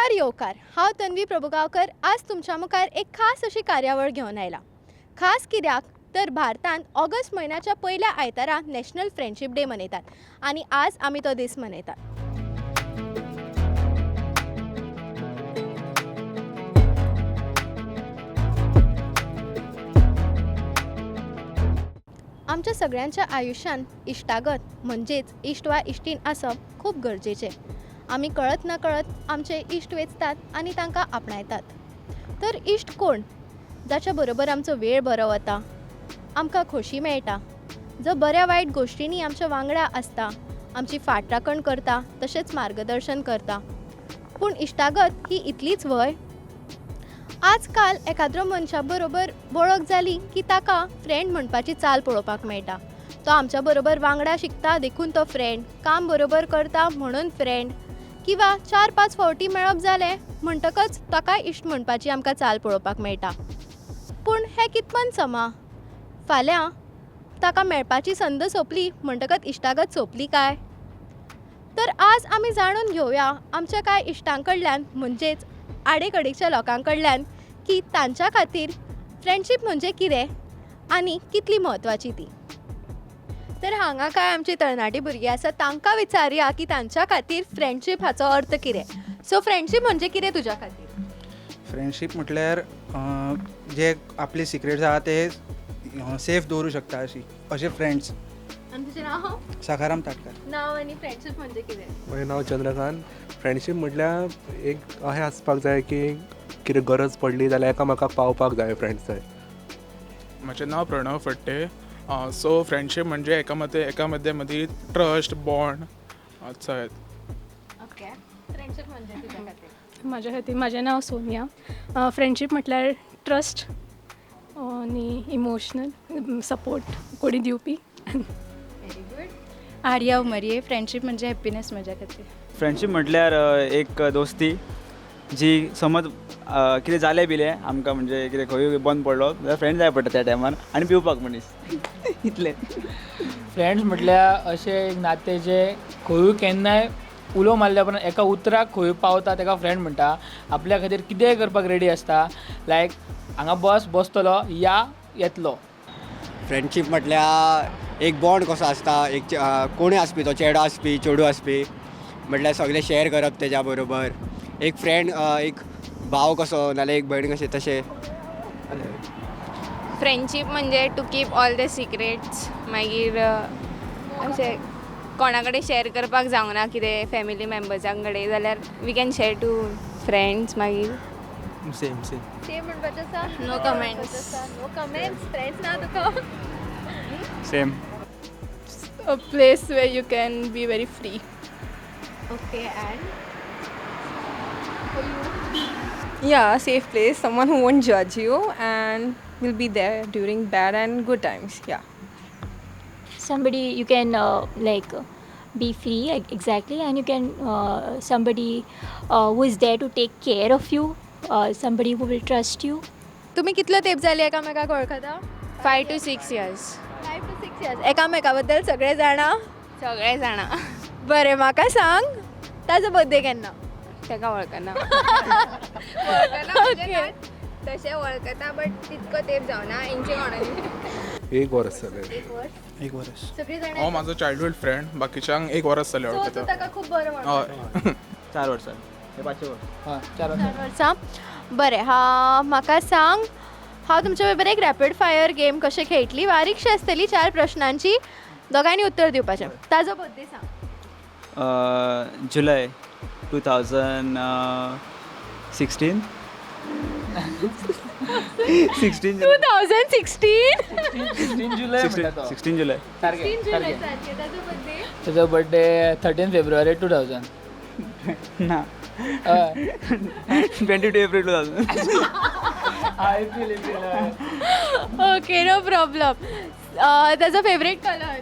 नमस्कार येवकार. हांव तन्वी प्रभुगांवकर आज तुमच्या मुखार एक खास अशी कार्यावळ घेवन आयला. खास कित्याक तर भारतांत ऑगस्ट म्हयन्याच्या पयल्या आयतारा नॅशनल फ्रेंडशीप डे मनयतात आनी आज आमी तो दीस मनयतात. आमच्या सगळ्यांच्या आयुश्यांत इश्टागत म्हणजेच इश्ट वा इश्टीण आसप खूब गरजेचें. आमी कळत ना कळत आमचे इश्ट वेंचतात आनी तांकां आपणायतात. तर इश्ट कोण? जाच्या बरोबर आमचो वेळ बरो वता, आमकां खोशी मेळटा, जो बऱ्या वायट गोश्टींनी आमच्या वांगडा आसता, आमची फाटराखण करता, तशेंच मार्गदर्शन करता. पूण इश्टागत ही इतलीच व्हय? आजकाल एकाद्रो मनशा बरोबर वळख जाली की ताका फ्रेंड म्हणपाची चाल पळोवपाक मेळटा. तो आमच्या बरोबर वांगडा शिकता देखून तो फ्रेंड, काम बरोबर करता म्हणून फ्रेंड, किंवा 4-5 फावटी मेळप जालें म्हणटकच ताकाय इश्ट म्हणपाची आमकां चाल पळोवपाक मेळटा. पूण हें कितपन समा? फाल्यां ताका मेळपाची संद सोंपली म्हणटकच इश्टागत सोंपली काय? तर आज आमी जाणून घेवया आमच्या कांय इश्टां कडल्यान, म्हणजेच आडेकडेच्या लोकां कडल्यान, की तांच्या खातीर फ्रेंडशीप म्हणजे कितें आनी कितली म्हत्वाची ती. तर हांगा कांय आमची तरणाटी भुरगीं आसा, तांकां विचारया की तांच्या खातीर फ्रेंडशीप हाचो अर्थ कितें. सो फ्रेंडशीप म्हणजे कितें तुज्या खातीर? फ्रेंडशीप म्हटल्यार जे आपले सिक्रेट्स आहा ते सेफ दवरूं शकता अशी अशे फ्रेंड्स. आनी तुजें नांव? सखाराम ताटकर. नांव आनी फ्रेंडशीप म्हणजे कितें? म्हजें नांव चंद्रकांत. फ्रेंडशीप म्हटल्यार एक अशें आसपाक जाय की कितें गरज पडली जाल्यार एकामेकाक पावपाक जाय, फ्रेंड्स जाय. म्हजें नांव प्रणव फडटे. सो फ्रेंडशीप म्हणजे एका मदें मदीं ट्रस्ट बॉन्ड सगळें. ओके, फ्रेंडशीप म्हणजे तुज्या खातीर? म्हाज्या खातीर, म्हाजें नांव सोनिया. फ्रेंडशीप म्हटल्यार ट्रस्ट आनी इमोशनल सपोर्ट कोणी दिवपी. Very good. Arya Umarye. Friendship म्हणजे हॅप्पीनेस म्हज्या खातीर. फ्रेंडशीप म्हटल्यार एक दोस्ती जी समज कितें जालें बिलें आमकां, म्हणजे कितें खंयूय बंद पडलो जाल्यार फ्रेंड जाय पडटा त्या टायमार आनी पिवपाक मनीस इतलें. फ्रेंड्स म्हटल्यार अशें एक नातें जें खंयूय केन्नाय उलो मारल्या उपरांत एका उतराक खंयूय पावता ताका फ्रेंड म्हणटा. आपल्या खातीर कितेंय करपाक रेडी आसता. लायक हांगा बस बसतलो या येतलो. फ्रेंडशीप म्हटल्यार एक बॉन्ड कसो आसता, एक कोणूय आसपी, तो चेडो आसपी चेडूं आसपी, म्हटल्यार सगळें शेअर करप तेज्या बरोबर. एक फ्रेंड एक भाव कसो नाल्यार एक भयण कशें तशें. फ्रेंडशीप म्हणजे to keep all the secrets. मागीर अशें कोणा कडेन शेअर करपाक जावंक ना कितें फॅमिली मेम्बर्सां कडेन जाल्यार we can share to friends. मागीर सेम सेम सेम म्हणपाचें आसा? No comments. No comments. Friends ना तुका? Same. A place where you can be very free. Okay, and Yeah, a safe place, someone who won't judge you and will be there during bad and good times. Yeah. Somebody you can like be free, exactly, and you can somebody who is there to take care of you, somebody who will trust you. तुमी कितलो तेंप जाली एकामेकाक वळखता? 5 to 6 years. 5 to 6 years. एकामेका बद्दल सगळें जाणा? सगळें जाणा. बरें, म्हाका सांग ताजो बर्थडे केन्ना? ताका वळखना. वळखना म्हणजे तशें वळखता बट तितको तेंप जावना हेंचे कोणाचे. एक वर्स जालें. एक वर्स. एक वर्स. सगळीं जाणां. हो म्हाजो चायल्डहूड फ्रेंड, बाकीच्यांक एक वरस जालें सो तूं वळखता. ताका खूब बरो वळखता. हय. 4 वर्सां हे 5 वर्स. हय, 4 वर्सां. 4 वर्सां. बरें, हा म्हाका सांग, हांव तुमच्या बरोबर एक रॅपीड फायर गेम कशें खेळटली. बारीकशी आसतली, 4 प्रश्नांची, दोगांयनी उत्तर दिवपाचें. ताजो बर्थडे सांग. जुलय 2016. 16 2016. 16 जुलय म्हणटा तो. 16 जुलय. सारकें 16 जुलय सारकें. सारकें. ताजो बर्थडे? ताजो बर्थडे 13 फेब्रुवारी 2000. ना, हय. 22 April 2000. April April. Okay, no problem. ताजो फेवरेट कलर?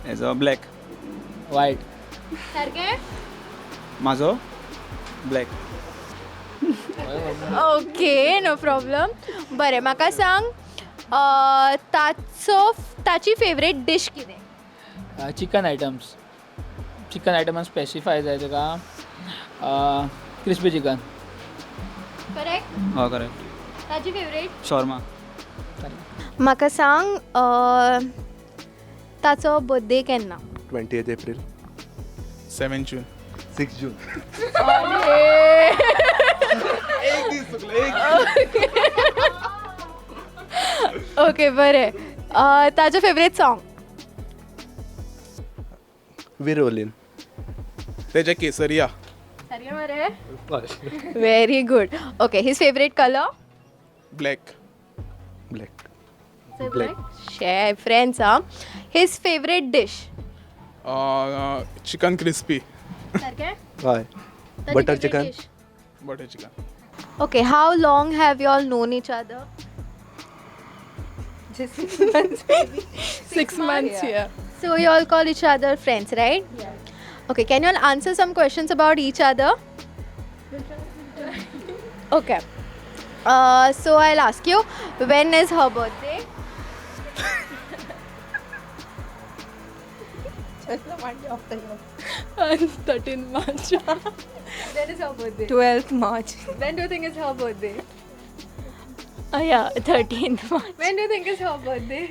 हेजो ब्लॅक. वायट. सारकें? म्हाजो ब्लॅक. Okay, no problem. बरें, म्हाका सांग, ताचो ताची फेवरेट डीश कितें? Chicken items. Chicken आयटमान specify जाय तुका? Crispy chicken. Correct. हय, करेक्ट. ताजी फेवरेट? शॉर्मा. म्हाका सांग, ताचो बर्थडे केन्ना? 28 April. 7 June. 6 June. एक दीस चुकले एक. ओके, बरें. ताजो फेवरेट सॉंग? विरोलीन. तेजे केसरिया. सारकें मरे. Very good. Okay, his favourite colour? Black. Black, black. शे, फ्रेंड्स. आं, his favourite dish? Chicken crispy. सारकें. हय. Butter chicken. Butter chicken. Okay, how long have you all known each other? Just 6 months, maybe. 6 months, yeah. So you all call each other friends, right? Yeah. Okay, can you all answer some questions about each other? Okay. So I'll ask you, when is her birthday? Just the one day after you. 13 March. When is her birthday? 12th March. When do you think is her birthday? Yeah, 13th March. When do you think is her birthday?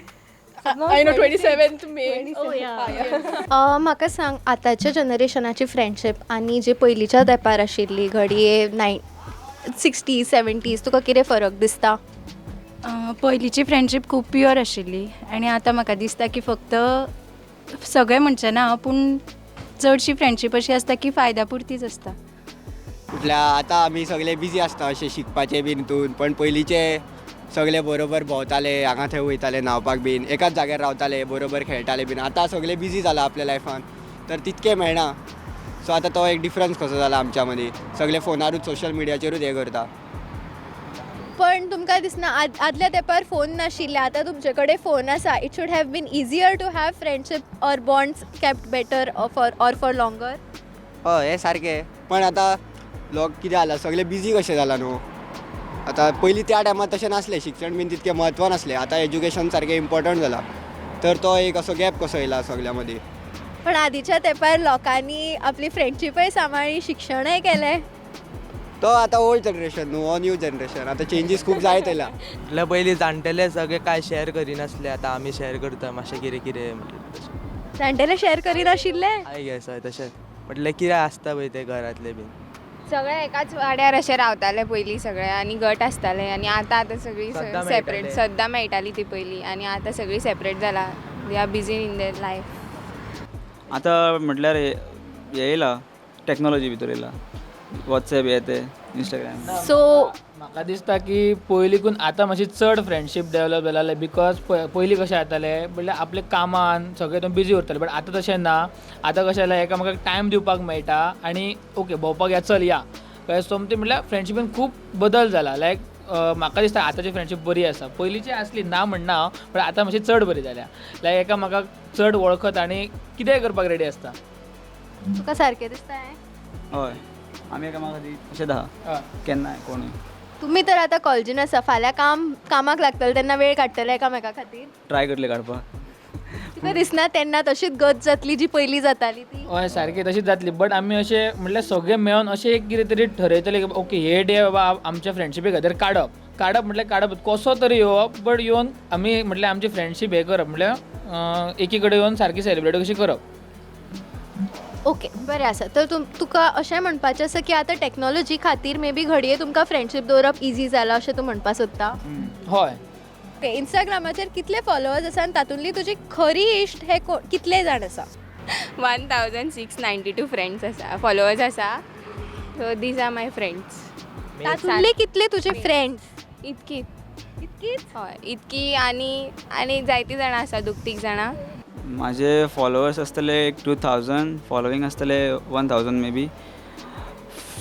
I know, 27th May. Oh, yeah. म्हाका सांग, आतांच्या जनरेशनाची friendship आनी जे पयलींच्या तेंपार आशिल्ली, घडये 60s 70s, तुका कितें फरक दिसता? पयलींची फ्रेंडशीप खूब प्युअर आशिल्ली आनी आतां म्हाका दिसता की फक्त सगळें म्हणचें ना, पूण चडशी फ्रेंडशीप अशी आसता की फायद्या पुरतीच आसता. म्हटल्यार आतां आमी सगळे बिजी आसता अशें शिकपाचे बीन हितून, पण पयलींचे सगळे बरोबर भोंवताले, हांगा थंय वयताले न्हांवपाक बीन, एकाच जाग्यार रावताले, बरोबर खेळटाले बीन. आतां सगळे बिजी जाला आपल्या लायफान, तर तितकें मेळना. सो आतां तो एक डिफरन्स कसो जाला आमच्या मदीं. सगळे फोनारूच, सोशल मिडियाचेरूच हें करता. पण तुमकां दिसना, आदल्या तेंपार फोन नाशिल्ले, आतां तुमचे कडेन फोन आसा, it should have been easier to have friendship or bonds kept better or for longer? हय, हें सारकें, पण आतां लोक कितें जाला, सगळे बिजी कशें जाला न्हू आतां. पयलीं त्या टायमार तशें नासलें, शिक्षण बीन तितकें म्हत्व नासलें. आतां एज्युकेशन सारकें इम्पोर्टंट जालां, तर तो एक असो गॅप कसो येयला सगळ्या मदीं. पण आदीच्या तेंपार लोकांनी आपली फ्रेंडशिपय सांबाळ्ळी, शिक्षणय केलें. तो आतां ओल्ड जनरेशन न्हू, हो न्यू जनरेशन. आतां चेंजीस खूब जायत येयला. म्हटल्यार पयलीं जाणटेले सगळे काय शेअर करिनासले, आतां आमी शेअर करता मातशें कितें कितें म्हटलें तशें. जाणटेले शेअर करिनाशिल्ले? I guess, हय, तशेंच. म्हटल्यार कितें आसता पळय तें घरांतलें बीन. सगळे एकाच वाड्यार अशे रावताले पयलीं सगळे आनी घट आसताले आनी आतां आतां सगळीं सद्दां सेपरेट. मेळटाले. सद्दां मेळटाली ती पयलीं आनी आतां सगळीं सेपरेट जाला. They are busy in their life. आतां म्हटल्यार हे येयला, टॅक्नोलॉजी भितर येयला, वॉट्सॅप हे ते, इंस्टाग्राम. सो म्हाका दिसता की पयलींकून आतां मातशी चड फ्रेंडशीप डेवलप जाला, because पयलीं कशें जातालें म्हणल्यार आपल्या कामान सगळें हितून बिजी उरताले, बट आतां तशें ना. आतां कशें जालां, एकामेकाक टायम दिवपाक मेळटा आनी ओके, भोंवपाक या, चल या. कळ्ळें? सोमतें म्हटल्यार फ्रेंडशिपीन खूब बदल जाला. लायक म्हाका दिसता आतांची फ्रेंडशीप बरी आसा. पयलींची आसली, ना म्हणना हांव, बट आतां मातशी चड बरी जाल्या. लायक एकामेकाक चड वळखत आनी कितेंय करपाक रेडी आसता. तुका सारकें दिसता हें? हय, आमी एकामेका खातीर अशें आहा केन्नाय कोणूय. तुमी तर आतां कॉलेजीन आसा, फाल्यां कामाक लागतले तेन्ना वेळ काडटले एकामेका खातीर? ट्राय करतले काडपाक. तुका दिसना तेन्ना तशीच गत जातली जी पयलीं जाताली ती? हय, सारकी तशीच जातली, बट आमी अशें म्हटल्यार सगळे मेळोन अशें एक कितें तरी ठरयतले की ओके, हे डे बाबा आमच्या फ्रेंडशिपे खातीर काडप. काडप म्हटल्यार काडप, कसो तरी येवप, बट येवन आमी म्हटल्यार आमची फ्रेंडशीप हें करप, म्हटल्यार एकी कडेन येवन सारकी सेलिब्रेट कशी करप. ओके, बरें आसा. तर तुका अशें म्हणपाचें आसा की आतां टॅक्नोलॉजी खातीर मे बी घडये तुमकां फ्रेंडशीप दवरप इजी जालां, अशें तूं म्हणपा सोदता? हय. ओके, इंस्टाग्रामाचेर कितले फॉलोवर्स आसा आनी तातूंतली तुजी खरी इश्ट हे कितले जाण आसा? 1692 फ्रेंड्स आसा, फॉलोवर्स आसा. So these are my friends. तातूंतले कितले तुजे फ्रेंड्स? इतकीच. इतकीच? हय, इतकी. आनी आनी जायतीं जाणां आसा, दोग तीग जाणां. माझे फॉलोवर्स आसतले एक 2000, फॉलोईंग आसतले 1000 मे बी.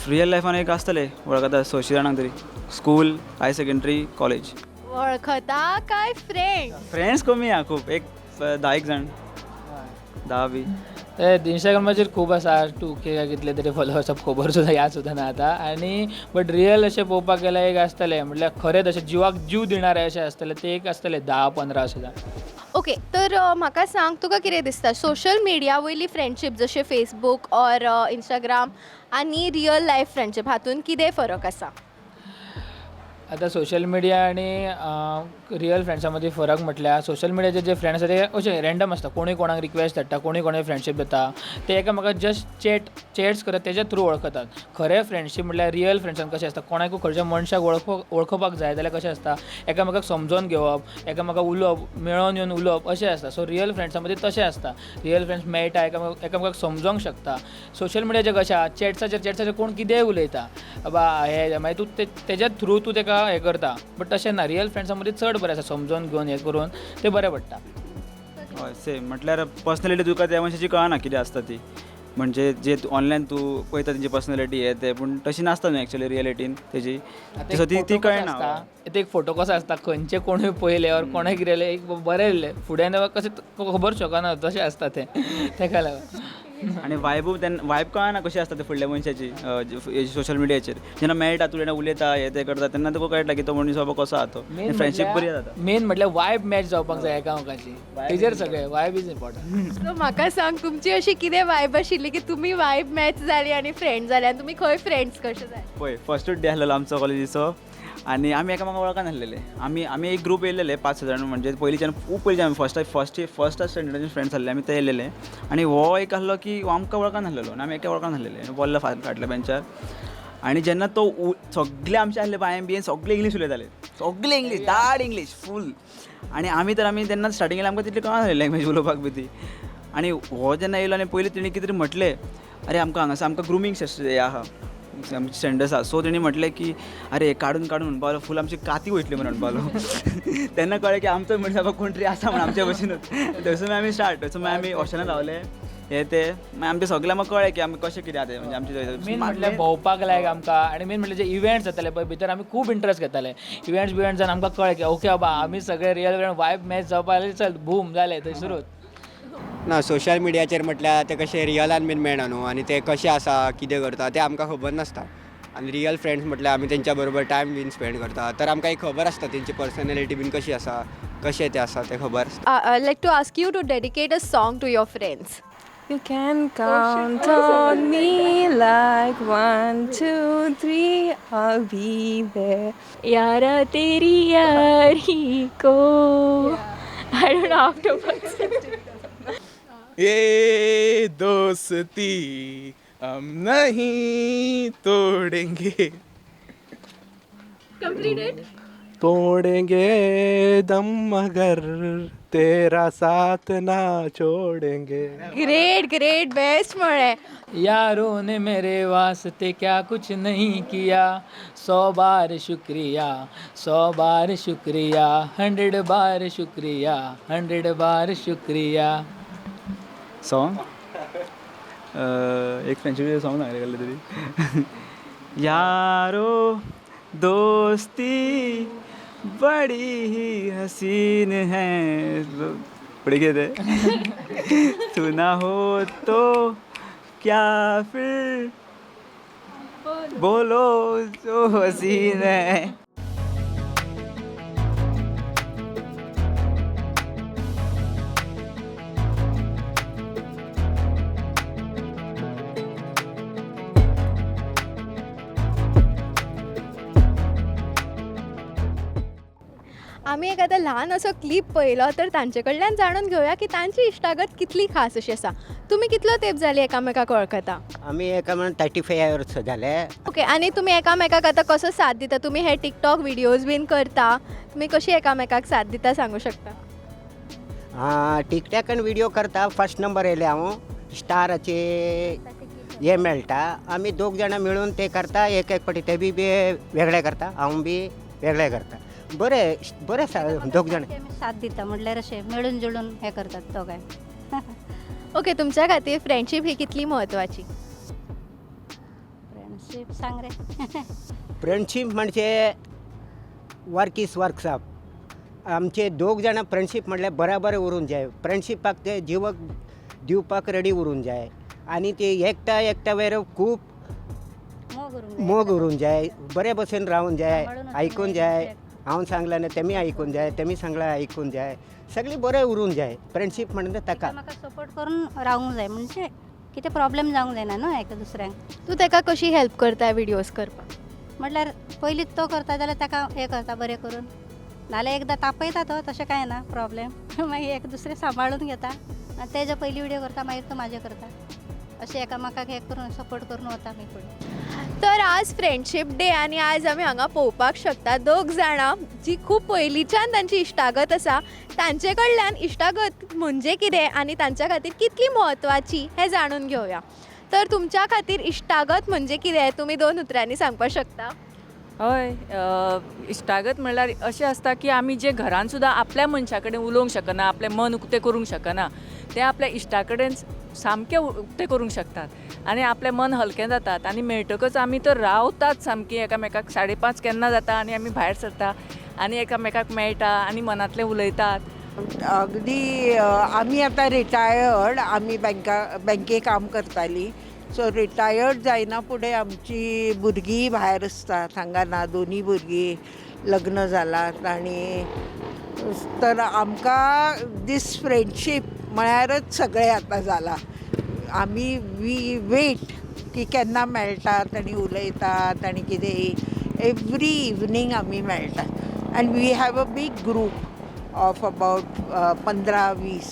रियल लायफान एक आसतले वळखता 600 जाणांक तरी, स्कूल, हायर सेकंडरी, कॉलेज. वळखता काय फ्रेंड? फ्रेंड्स कमी आहा खूब, एक 10 एक जाण, 10 बी. ते इंस्टाग्रामाचेर खूब आसा, 2K काय कितले तरी फॉलोवर्स, खबर सुद्दां, याद सुद्दां ना आतां. आनी बट रियल अशें पळोवपाक गेल्यार एक आसतलें, म्हटल्यार खरें तशें जिवाक जीव दिणारे अशें आसतलें, ते एक आसतले 10-15 अशें जाण. ओके, तर म्हाका सांग, तुका कितें दिसता, सोशल मिडिया वयली फ्रेंडशीप जशें फेसबूक ऑर इंस्टाग्राम आनी रियल लायफ फ्रेंडशीप हातून कितें फरक आसा? आतां सोशल मिडिया आनी रियल फ्रेंड्सां मदीं फरक म्हटल्यार, सोशल मिडियाचेर जे फ्रेंड्स आसा ते अशे रँडम आसता. कोणूय कोणाक रिक्वेस्ट धाडटा, कोणूय कोणाक फ्रेंडशीप जाता. ते एकामेकाक जस्ट चॅट्स करतात, तेज्या थ्रू वळखतात. खरें फ्रेंडशीप म्हटल्यार रियल फ्रेंड्सान कशें आसता, कोणाकूय खंयच्या मनशाक वळखुपाक जाय जाल्यार कशें आसता, एकामेकाक समजोन घेवप, एकामेकाक उलोवप, मेळोन येवन उलोवप अशें आसता. सो रियल फ्रेंड्सां मदीं तशें आसता. रियल फ्रेंड्स मेळटा, एकामेकाक समजोंक शकता. सोशल मिडियाचेर कशें आहा, चॅट्साचेर कोण कितेंय उलयता, बाबा हे, मागीर तूं तेज्या थ्रू तूं तेका हें करता. बट तशें ना, रियल फ्रेंड्सां मदीं चड बरें आसा, समजोन घेवन हें करून तें बरें पडटा. हय, सेम. म्हटल्यार पर्सनॅलिटी तुका त्या मनशाची कळना कितें आसता ती. म्हणजे जे ऑनलायन तूं पळयता तेंची पर्सनॅलिटी हे ते, पूण तशी नासता न्हू एक्चुअली रियलिटीन तेजी. आतां सो ती एक फोटो कसो कळना. आसता, एक फोटो कसो आसता, खंयचे कोणूय पळयले ऑर कोणें कितें एक बरें फुड्यान कशें खबर शकना, तशें आसता तें, तेका लागून. आनी वायबू तेन्ना वायब कळना कशी आसता ते फुडल्या मनशाची सोशल मिडियाचेर. जेन्ना मेळटा तूं, जेन्ना उलयता हें तें करता, तेन्ना तुका कळटा की तो मनीस बाबा कसो आहा तो. फ्रेंडशीप बरी जाता. मेन म्हटल्यार वायब मॅच जावपाक जाय एकामेकाची, तेजेर सगळें. Vibe is important. सो म्हाका सांग, तुमची अशी कितें वायब आशिल्ली की तुमी वायब मॅच जाली आनी फ्रेंड जाले, आनी तुमी खंय फ्रेंड्स कशे जाले? पळय, फर्स्टूच डे आसलेलो आमचो कॉलेजीचो आनी आमी एकामेकाक वळखनासलेले. आमी एक ग्रूप येयलेले 5-6 जाण, म्हणजे पयलींच्यान, खूब पयलींच्यान आमी फर्स्ट स्टँडर्डाचे फ्रेंड्स आसले आमी, ते येयलेले. आनी हो एक आसलो की हो आमकां वळखनासलेलो आनी आमी एका वळखनासलेले. बसलो फाटल्या बेंचार आनी जेन्ना तो सगळे आमचे आसले पळय आयएमबीएन, सगळे इंग्लीश उलयताले, सगळे इंग्लीश, दाड इंग्लीश फूल. आनी आमी तर आमी तेन्ना स्टार्टिंगेक आमकां तितली कळनासली लँग्वेज उलोवपाक बी ती. आनी हो जेन्ना येयलो आनी पयलीं तेणी कितें तरी म्हटलें, अरे आमकां हांगासर आमकां ग्रुमींग सेशन हें आहा, आमचे स्टँडर्ड्स आहा. सो तेणी म्हटलें की अरे काडून काडून म्हणपाक लागलो, फूल आमची काती वयतली म्हण म्हणपाक लागलो. तेन्ना कळ्ळें की आमचो मनीस बाबा कोण तरी आसा म्हण आमच्या भशेनूच. थंयसून मागीर आमी स्टार्ट, थंयसून मागीर आमी हॉस्टेलान रावले हे ते. मागीर आमचें सगळें आमकां कळ्ळें की आमी कशें कितें आतां, म्हणजे आमचें मेन म्हटल्यार भोंवपाक लायक आमकां. आनी मेन म्हटल्यार जे इव्हेंट्स जाताले पळय भितर, आमी खूब इंट्रस्ट घेताले. इव्हेंट्स बिव्हेंट्स जावन आमकां कळ्ळें की ओके बाबा आमी सगळे रियल रियल वायब मॅच जावपाक लागली, चल बूम जालें थंयसरूच. ना, सोशल मिडियाचेर म्हटल्यार ते कशें रियलान बीन मेळना न्हू, आनी ते कशें आसा कितें करता तें आमकां खबर नासता. आनी रियल फ्रेंड्स म्हटल्यार आमी तेंच्या बरोबर टायम बीन स्पेंड करता, तर आमकां एक खबर आसता तेंची पर्सनॅलिटी बीन कशी आसा, कशें तें आसा तें खबर आसता. I like to ask you to dedicate a song to your friends. You can count on me like 1, 2, 3, I'll be there. यारा तेरी यारी को. I don't know afterwards. ये दोस्ती हम नहीं तोड़ेंगे. Completed. तोड़ेंगे दम मगर तेरा साथ ना छोड़ेंगे. ग्रेट ग्रेट, बेस्ट म्हळें. यारों ने मेरे वास्ते क्या कुछ नहीं किया, 100 बार शुक्रिया, 100 बार शुक्रिया, 100 बार शुक्रिया, 100 बार शुक्रिया. सॉन्ग एक फ्रेंडशीप सॉन्ग सांगलें कसलें तरी. यारो दोस्ती बड़ी ही हसीन है, फुडें कितें तें, सुना हो तो क्या फिर बोलो जो हसीन है. आमी एक आतां ल्हान असो क्लिप पळयलो, तर तांचे कडल्यान जाणून घेवया की तांची इश्टागत कितली खास अशी आसा. तुमी कितलो तेंप जाली एकामेकाक वळखता? आमी एकामेकाक 35 इयर्स जाले. ओके, आनी तुमी एकामेकाक आतां कसो साथ दिता? तुमी हे टिकटॉक व्हिडियोज बीन करता, तुमी कशी एकामेकाक साथ दिता सांगू शकता? टिकटॉकान व्हिडियो करता, फर्स्ट नंबर येयले हांव, स्टाराचे हे मेळटा. आमी दोग जाणां मेळून ते करता, एक एक फावटी ते बी वेगळे करता, हांव बी वेगळे करता. बरें बरें आसा, दोग जाण साथ दिता म्हटल्यार अशें मेळून जुळून हें करतात दोगांय. ओके, तुमच्या खातीर फ्रेंडशीप ही कितली म्हत्वाची? फ्रेंडशीप सांग रे. फ्रेंडशीप म्हणजे वर्क is workshop. आमचे दोग जाणां फ्रेंडशीप म्हटल्यार बराबर उरूंक जाय. फ्रेंडशिपाक ते जिवक दिवपाक रेडी उरूंक जाय. आनी ते एकटा एकटा वयर खूब मोग उरूंक जाय, बरे भशेन रावूंक जाय, आयकूंक जाय. हांव सांगलें ना तेमी आयकून जाय, तेमी सांगलें आयकून जाय, सगळीं बरें उरूंक जाय फ्रेंडशीप म्हणटा ताका. एकामेकाक सपोर्ट करून रावूंक जाय, म्हणजे कितें प्रॉब्लेम जावंक जायना न्हू एका दुसऱ्यांक. तूं ताका कशी हेल्प करता विडियोज करपाक? म्हटल्यार पयलींच तो करता जाल्यार ताका हें करता बरें करून, नाल्यार एकदां तापयता तो, तशें कांय ना प्रॉब्लेम. मागीर एक दुसरें सांबाळून घेता आनी तेजे पयलीं विडियो करता, मागीर तो म्हाजे करता, अशें एकामेकाक हें करून सपोर्ट करून वता आमी फुडें. तर आज फ्रेंडशीप डे आनी आज आमी हांगा पळोवपाक शकता दोग जाणां जी खूब पयलींच्यान तांची इश्टागत आसा, तांचे कडल्यान इश्टागत म्हणजे कितें आनी तांच्या खातीर कितली म्हत्वाची हें जाणून घेवया. तर तुमच्या खातीर इश्टागत म्हणजे कितें तुमी दोन उतरांनी सांगपाक शकता? हय, इश्टागत म्हणल्यार अशें आसता की आमी जे घरान सुद्दां आपल्या मनशा कडेन उलोवंक शकना, आपलें मन उक्तें करूंक शकना, तें आपल्या इश्टा कडेन सामकें उक्तें करूंक शकतात आनी आपलें मन हलकें जातात. आनी मेळटकच आमी तर रावतात सामकीं एकामेकाक, 5:30 केन्ना जाता आनी आमी भायर सरता आनी एकामेकाक मेळटा आनी मनांतलें उलयतात. अगदी आमी आतां रिटायर्ड, आमी बँके काम करताली, सो रिटायर्ड जायना फुडें आमची भुरगीं भायर आसतात, हांगा ना, दोनी भुरगीं लग्न जालात आनी तर आमकां दीस फ्रेंडशीप म्हळ्यारच सगळें आतां जालां. आमी we wait की केन्ना मेळटात आनी उलयतात आनी कितें, एवरी इवनींग आमी मेळटात and we have a big group of about 15-20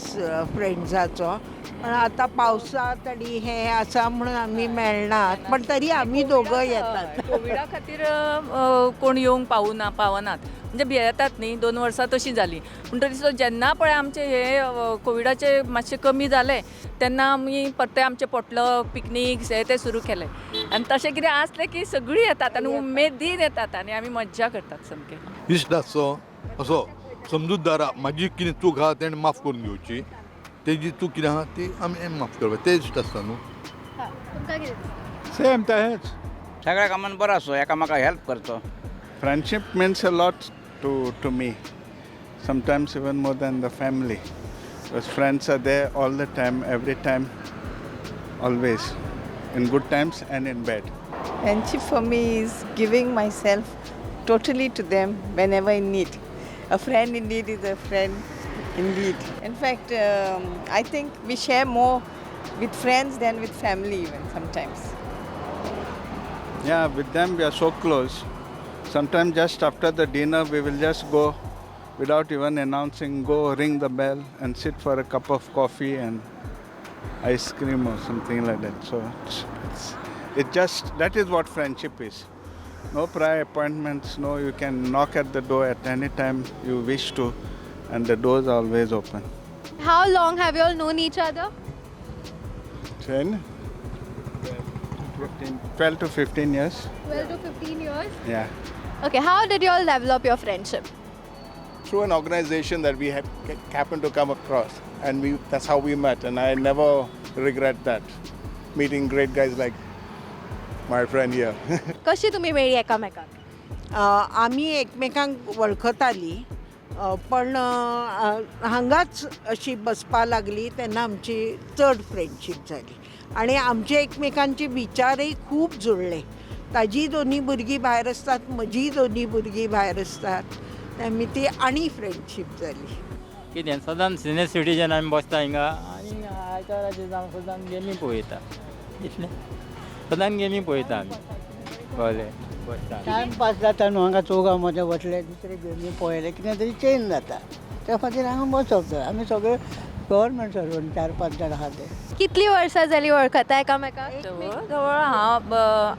फ्रेंड्साचो. पण आतां पावसांत आनी हें आसा म्हणून आमी मेळनात, पण तरी आमी दोगं येतात. कोविडा खातीर कोण येवंक पावना, पावनात म्हणजे भियेतात न्ही, 2 वर्सां तशीं जालीं. म्हणटकीर सो जेन्ना पळय आमचे हे कोविडाचे मातशें कमी जालें तेन्ना आमी परते आमचे पोटलक पिकनीक हे ते सुरू केले आनी तशें कितें आसलें की सगळीं येतात आनी उमेदीन येतात आनी आमी मज्जा करतात सामकें. इश्ट आसचो असो समजूतदारा, म्हाजी कितें चूक आहा तेणें माफ करून घेवची, तेजी चूक कितें आहा ती आमी माफ करपाक, ते इश्ट आसता न्हू. सेम तेंच, सगळ्या कामान बरो आसचो, एकामेकाक हेल्प करचो. Friendship means a lot to me, sometimes even more than the family, because friends are there all the time, every time, always, in good times and in bad. Friendship for me is giving myself totally to them whenever in need. A friend in need is a friend indeed. In fact, I think we share more with friends than with family even sometimes. Yeah, with them we are so close. Sometimes just after the dinner we will just go without even announcing, go ring the bell and sit for a cup of coffee and ice cream or something like that. So it just, that is what friendship is. No prior appointments, no, you can knock at the door at any time you wish to and the doors are always open. How long have you all known each other? 10, 15, 12 to 15 years. 12 to 15 years? Yeah. Okay, how did you all develop your friendship? Through an organization that we had happened to come across, and that's how we met, and I never regret that, meeting great guys like my friend here. कशी तुम्ही मेळ्ळी एकामेकाक? आमी एकमेकांक वळखताली, पण हांगाच अशी बसपा लागली तेन्ना आमची चड फ्रेंडशीप जाली आनी आमचे एकमेकांचे विचारय खूब जुळ्ळे. ताजी दोनी भुरगीं भायर आसतात, म्हजी दोनी भुरगीं भायर आसतात, आमी ती आनी फ्रेंडशीप जाली. कितें सदांच सिनियर सिटीजन आमी बसता हिंगा आनी आयताराचे जावं सदांच गेमी पळयता, इतलें सदांच गेमी पळयता आमी, कळ्ळें, बसता. टायमपास जाता न्हू, हांगा चौगां मदें बसले दुसरे गेमी पळयले कितें तरी चेंज जाता, त्या खातीर हांगा बसप जाय. आमी सगळे गव्हर्मेंट सर्वंट 4-5 जाण आहा ते. कितली वर्सां जाली वळखता एकामेकाक? जवळ जवळ हांव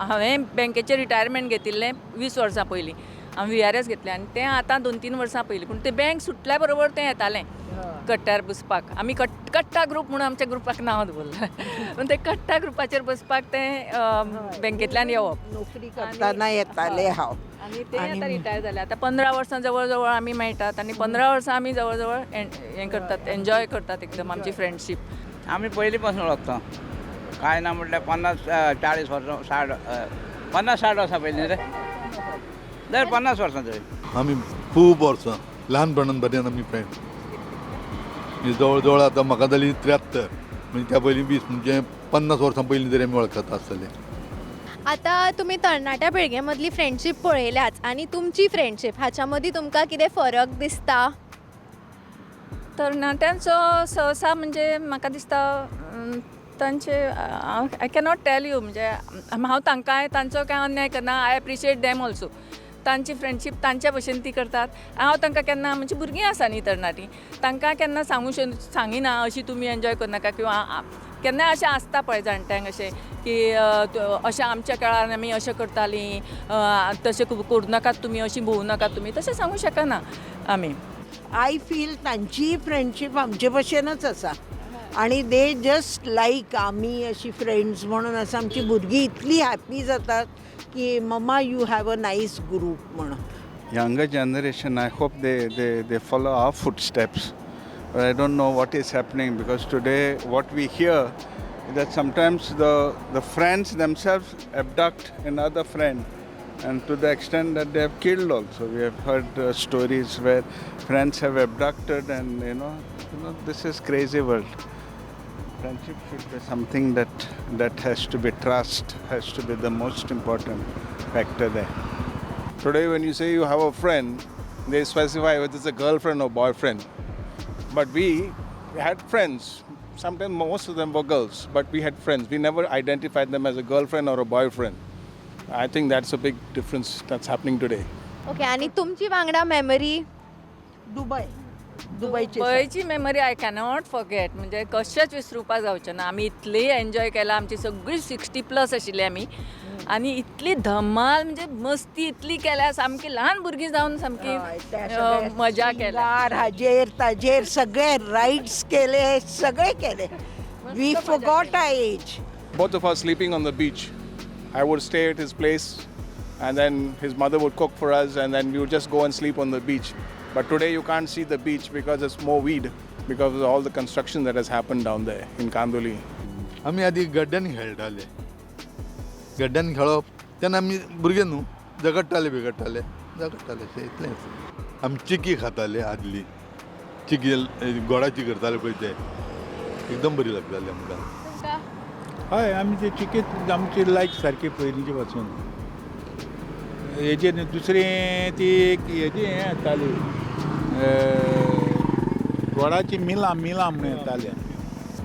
हांवें बँकेचें रिटायरमेंट घेतिल्लें 20 वर्सां पयलीं, हांवें VRS घेतलें आनी तें आतां 2-3 वर्सां पयलीं, पूण तें बँक सुटल्या बरोबर तें येतालें कट्ट्यार बसपाक. आमी कट्टा ग्रूप म्हणून आमच्या ग्रुपाक नांव दवरलें, पूण ते कट्टा ग्रुपाचेर बसपाक तें बँकेंतल्यान येवप, नोकरी करतना येतालें हांव. आनी ते आतां रिटायर जाले, आतां 15 वर्सां जवळ जवळ आमी मेळटात आनी 15 वर्सां आमी जवळ जवळ हें करतात, एन्जॉय करतात एकदम आमची फ्रेंडशीप. आमी पयलीं पासून वळखता, कांय ना म्हटल्यार 50-40 वर्सां, 60 50-60 वर्सां पयलीं रे, दर 50 वर्सां तरी. आमी खूब वर्सां ल्हानपणान बऱ्यान आमी फ्रेंड, जवळ जवळ आतां म्हाका जाली 73, म्हणजे त्या पयलीं 20, म्हणजे 50 वर्सां पयलीं तरी आमी वळखता आसतले. आतां तुमी तरणाट्या पिळगे मदली फ्रेंडशीप पळयल्याच आनी तुमची फ्रेंडशीप हाच्या मदीं तुमकां कितें फरक दिसता? तरणाट्यांचो सहसा म्हणजे म्हाका दिसता तांचे, I cannot tell you, म्हणजे हांव तांकांय तांचो कांय अन्याय करना. I appreciate them also. तांची फ्रेंडशीप तांच्या भशेन ती करतात. हांव तांकां केन्ना, म्हणजे भुरगीं आसा न्ही तरणाटीं, तांकां केन्ना सांगू सांगिना अशी तुमी एन्जॉय करनाका किंवां केन्नाय अशें आसता पळय जाणट्यांक अशें की अशें आमच्या काळार आमी अशें करतालीं, तशें करूं नाकात तुमी, अशीं भोंवू नाकात तुमी, तशें सांगूं शकना आमी. I feel तांचीय फ्रेंडशीप आमचे भशेनच आसा आनी they just लायक आमी अशी फ्रेंड्स म्हणून आसा. आमची भुरगीं इतली हॅपी जातात की mama you have a nice group म्हणून. Younger generation, I hope they follow our footsteps. But I don't know what is happening, because today what we hear is that sometimes the friends themselves abduct another friend, and to the extent that they have killed also. We have heard stories where friends have abducted, and you know, this is crazy world. Friendship should be something that has to be trust, has to be the most important factor there. Today when you say you have a friend, they specify whether it's a girlfriend or boyfriend. But we had friends. Sometimes most of them were girls, but we had friends. We never identified them as a girlfriend or a boyfriend. I think that's a big difference that's happening today. Okay, आनी तुमची वांगडा memory? Dubai. दुबयची दुबयची memory I cannot forget, म्हणजे कशेंच विसरुपाक जावचें ना. आमी इतली एन्जॉय केला, आमची सगळी 60+ आशिल्ली आमी, आनी इतली धमाल म्हणजे मस्ती इतली केल्या, सामकी ल्हान भुरगीं जावन सामकी मजा केल्या. हाजेर ताजेर सगळे रायड्स केले, सगळे केले. We forgot our age. Both of us sleeping on the beach. I would stay at his place, and then his mother would cook for us, and then we would just go and sleep on the beach. But today you can't see the beach because there's more weed, because of all the construction that has happened down there in Kandoli. आमी आदी गड्ड्यांनी खेळटाले, गड्ड्यांनी खेळप तेन्ना आमी भुरगे न्हू, झगडटाले बिगडटाले, झगडटाले अशें इतलेंच. आमी चिकी खाताले आदली, चिकी गोडाची करताले पळय ते एकदम बरी लागताली आमकां. हय, आमी ते चिकीत आमची लायक सारकी पयलींचे पासून. हेजेर दुसरें ती एक हेजी हें येताली, गोडाची मिलां मिलां म्हणून येताली,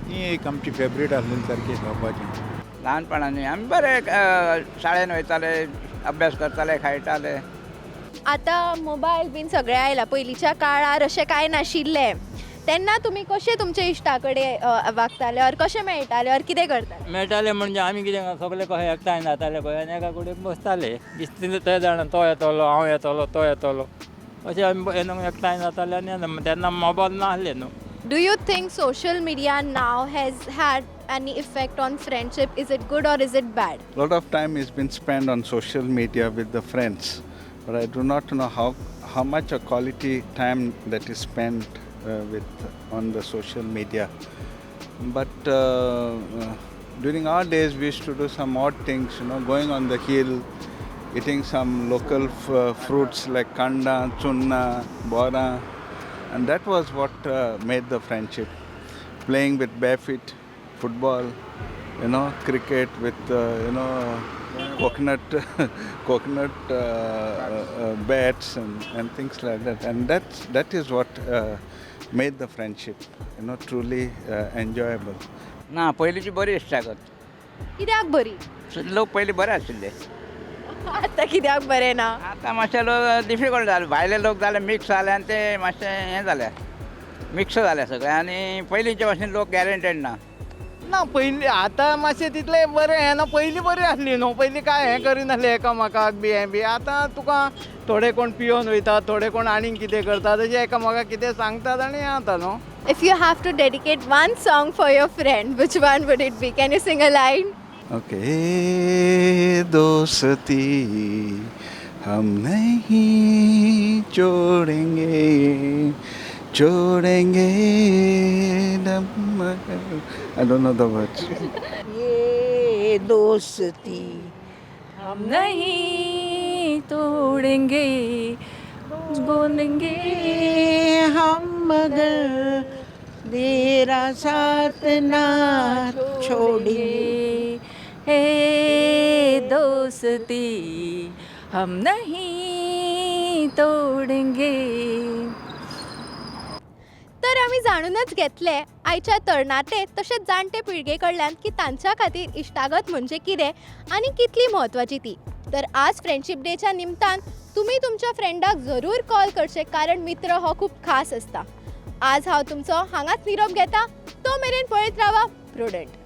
ती एक आमची फेवरेट आसलेली सारकी खावपाची. ल्हानपणांनी आमी बरे शाळेन वयताले, अभ्यास करताले, खेळटाले. आतां मोबायल बीन सगळें आयलां, पयलींच्या काळार अशें कांय नाशिल्लें. तेन्ना तुमी कशें तुमच्या इश्टा कडेन वागताले ऑर कशें मेळटाले ऑर कितें करताले? मेळटाले म्हणजे आमी कितें सगळे कशे एकठांय जाताले पळय आनी एका कडेन बसताले, दिसतले ते जाणां तो येतलो, हांव येतलो, तो येतलो, अशें आमी एकठांय जाताले. आनी तेन्ना मोबायल नासले न्हू. Do you think social media now has had any effect on friendship? Is it good or is it bad? A lot of time has been spent on social media with the friends, but I do not know how much a quality time that is spent with on the social media. But during our days, we used to do some odd things, you know, going on the hill, eating some local fruits like kanda, chunna, bora, and that was what made the friendship. Playing with bare feet, football, you know, cricket with, you know, coconut bats and things like that. And that is what made the friendship, you know, truly enjoyable. ना, पयलींची बरी इश्टागत. कित्याक बरी? लोक पयलीं बरे आशिल्ले. आतां कित्याक बरें ना? आतां मातशे लोक डिफिकल्ट जाले, भायले लोक जाले मिक्स जाले आनी ते मातशे हें जाले, मिक्स जाले सगळे, आनी पयलींचे भाशेन लोक गॅरंटेड ना. ना पयलीं आतां मातशें तितलें बरें हें ना, पयलीं बरें आसली न्हू, पयलीं कांय हें करिनासलें एकामेकाक बी हें बी. आतां तुका थोडे कोण पियोन वयता, थोडे कोण आनीक कितें करता, तशें एकामेकाक कितें सांगतात आनी हें जाता न्हू. If you have to dedicate one song for your friend, which one would it be? Can you sing a line? Okay, दोस्ती हम नहीं छोड़ेंगे, छोड़ेंगे दम. I don't know the words. ये दोस्ती हम नहीं तोड़ेंगे, बोलेंगे हम मगर तेरा साथ ना छोड़ेंगे. हे दोस्ती हम नहीं तोडेंगे. तर आमी जाणूनच घेतले आयच्या तरणाटे तशेंच जाणटे पिळगे कडल्यान की तांच्या खातीर इश्टागत म्हणजे कितें आनी कितली म्हत्वाची ती. तर आज फ्रेंडशीप डेच्या निमतान तुमी तुमच्या फ्रेंडाक जरूर कॉल करचे, कारण मित्र हो खूब खास आसता. आज हांव तुमचो हांगाच निरोप घेता, तो मेरेन पळयत रावा प्रुडंट.